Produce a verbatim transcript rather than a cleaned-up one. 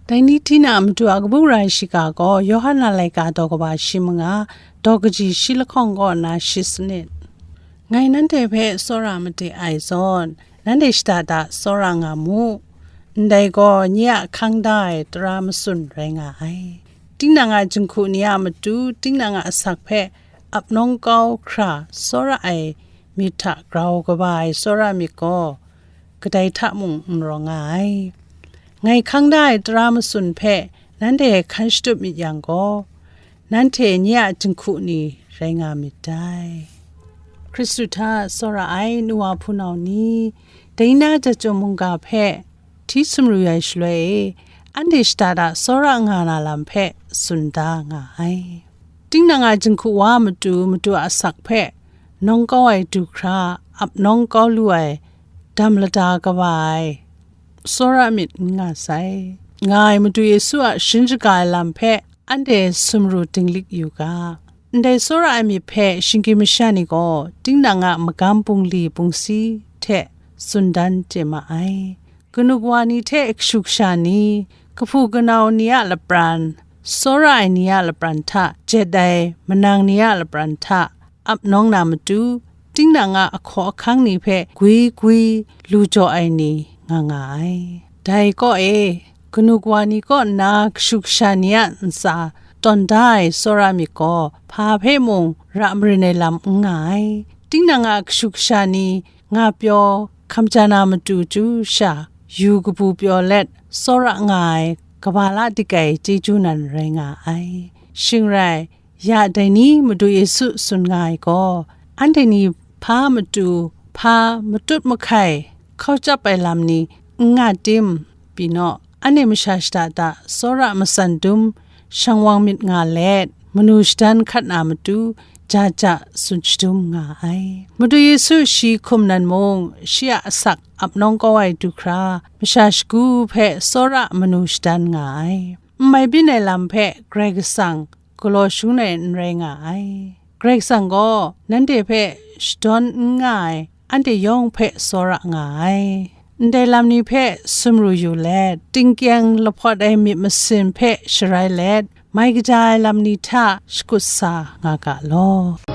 Dai ni hti na a matu a kabu rai shiga gaw, Yawhan a laika daw kaba shi manga, daw kaji shi lahkawng kaw nna shi sanit. Ngai nanhte hpe tsawra made ai zawn, nanhte shada da tsawra nga mu. Ndai gaw nye a hkang da ai tara matsun rai nga ai. Tinang a jinghku ni a matu, tinang a asak hpe ap nawng kau hkra tsawra ai myit hta grau kaba ai tsawra myit gaw, kadai hta mung n rawng nga ai. Ngai hkang da ai tara matsun hpe nanhte hkan shatup myit yang gaw, nanhte nye a jinghku ni rai nga myit dai. Hkristu hta tsawra ai nu wa hpunau ni, dai na jat chyum mungga hpe hti sumru ai shaloi e, anhte shada da tsawra nga na lam hpe tsun da nga ai. Tinang a jinghku wa matu, matu a asak hpe nawng kau ai du hkra, ap nawng kau lu ai dam lada kaba ai tsawra myit n nga sai. Nga ai Madu Yesu a sharin shaga ai lam hpe anhte sumru dinglik yu ga. Ndai tsawra ai myit hpe shinggyim masha ni gaw, tinang a magam bungli bungsi hte tsun dan chye ma ai. Kanu kawa ni hte kashu kasha ni, kahpu kanau ni a lapran, tsawra ai ni a lapran hta jet ai manang ni a lapran hta ap nawng na matu, tinang a ahkaw ahkang ni hpe gwi gwi lu jaw ai ni nga nga ai. Dai kaw e, kanu kawa ni kaw nna kashu kasha ni a ntsa tawn da ai tsawra myit gaw, hpa hpe mung ra marin ai lam n nga ai. Tinang a kashu kasha ni nga pyaw hkamja na matu chyu sha, yu kabu pyaw let tsawra nga ai kaba la dik ai chyeju nan rai nga ai. Shing rai, ya dai ni Madu Yesu tsun nga ai gaw, anhte ni hpa matu, hpa matut mahkai hkau chyap ai lam ni n nga tim? Pyi naw, anhte masha shada da tsawra matsan dum shang wang myit nga let, manu shadan hkat na matu, ja ja tsun shadum nga ai. Madu Yesu shi hkum nan mung, shi a asak ap nawng kau ai du hkra, masha shagu hpe tsawra manu shadan nga ai. N mai byin ai lam hpe Karai Kasang galaw shangun ai n rai nga ai. Karai Kasang gaw nanhte hpe shadawn n nga ai, anhte yawng hpe tsawra nga ai. Ndai lam ni hpe sumru yu let, tingkyeng lahpawt ai myit masin hpe sharai let, mai kaja ai lam ni hta shakut sa nga ga law.